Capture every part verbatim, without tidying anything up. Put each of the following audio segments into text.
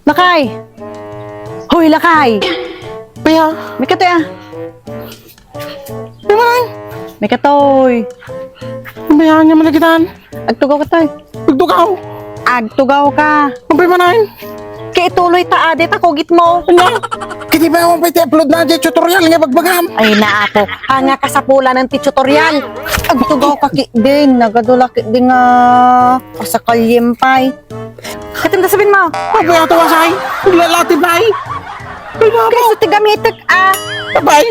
Lakay! Hoy, lakay! Pia! May katoy, ah! Pia man! May katoy! Pia nga malagitan! Agtugaw ka, toy. Agtugaw? Agtugaw ka. Ampay manen? Kay ituloy ta, adi ta kugit mo. Anya? Kiti ba awan pay ti upload na di tutorial nga bagbagam? Ay, naapo. Ania kasapulanen ti tutorial? Agtugaw ka, ki din. Nagadula, ki din nga pasakalyem pay. Katim da sabin mo. Ampay ato asay. Aglalati pay. Ay, naapo. Kaysa ti gamitek, ah. Apay.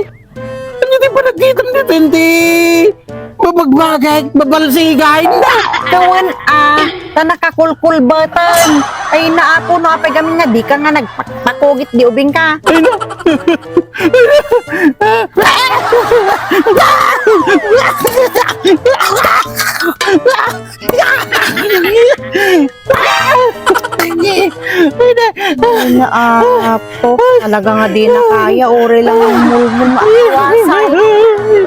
Ania ti panagkitam ditoy, iti babagbagek, babalsigan? Kawan, ah, ta nakakulkulbatan. Ay, naapo, no, apay gamin nga, di ka nga nagpakpakugit, di ubing ka. Ay, na. Ay, naapo. Talaga nga di na kaya, uri lang ang mulmul nga akwasay.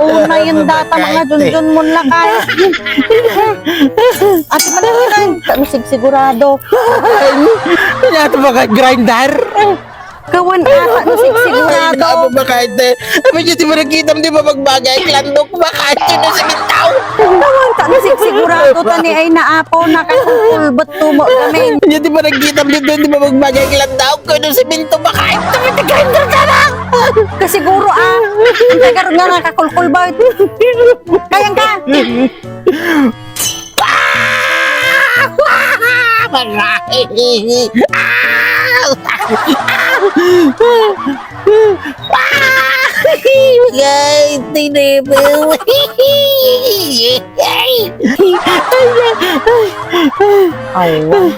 Una yung data, mga junjun mo na kaya. Ate, malaki na. Kami sigsigurado. Kaya ito mga grinder. Kawan ata no sigsigurado. Ay, naapo, Makay, te. Apay, di ba nagkitam, di ba, bagbagay? Landok, Makay, te, no simintaw. Kawan ta no sigsigurado, tani ay naapo, nakakulbet tumo gamin. Di ba nagkitam, di ba, di ba, bagbagay? Landok, no siminto, Makay, te, may grinder ka na. Kasiguro, ah. Ang tagar nga nakakulkulbet. Kayang ka. Aray! Aray! Tinibel! Awan.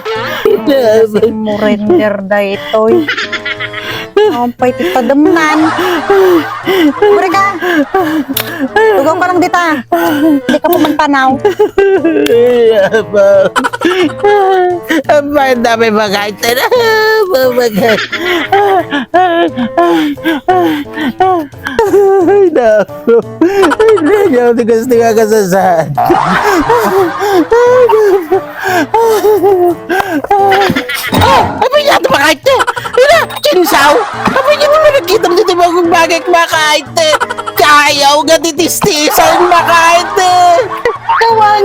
Kasi mo render daytoy. Awan pay ti tademnan. Mari ka. Tugaw ka lang dita. Di ka pumantanaw. Apa? Apa, ang dami mga itin. Mga Ay, nako. Ay, nako, tigas-tigas ka sa saan. Ah! Apay, yato, Makay, te! Ina! Kinsaw! Apay, yato, nagkitam dito, bagong bagay, Makay, te! Kayaw nga titistisan, Makay, te! Kawan!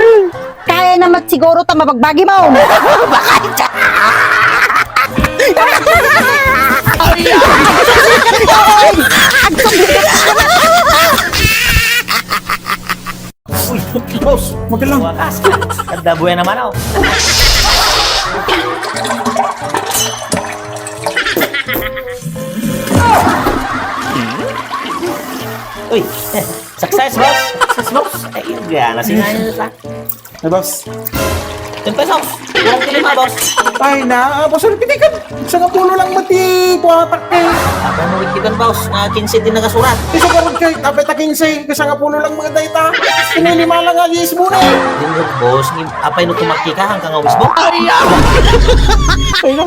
Kaya naman siguro ta mabagbagi mo! Makay, te! Ay, ah! Uy, boss, magalang. Wakas. Kadda buhay naman ako. Uy, success, boss. Success, boss. Ay, yun, gana. Sinayin sa. Ay, boss. Ten pesos. Walang lima, boss. Ay, na, ah, boss, ano, pitikan? Sangapulo lang mati, kuwatak, eh. Apa mo wiktikan, boss? Na kinse din nagasurat. Iso ka rin, kay, apay ta kinse, kasangapulo lang mga dayta. Ini lima lang nga, yes mo na, eh. Din mo, boss, ni, apay no tumakki ka, hanggang awis mo? Ay, ah! Ay, no.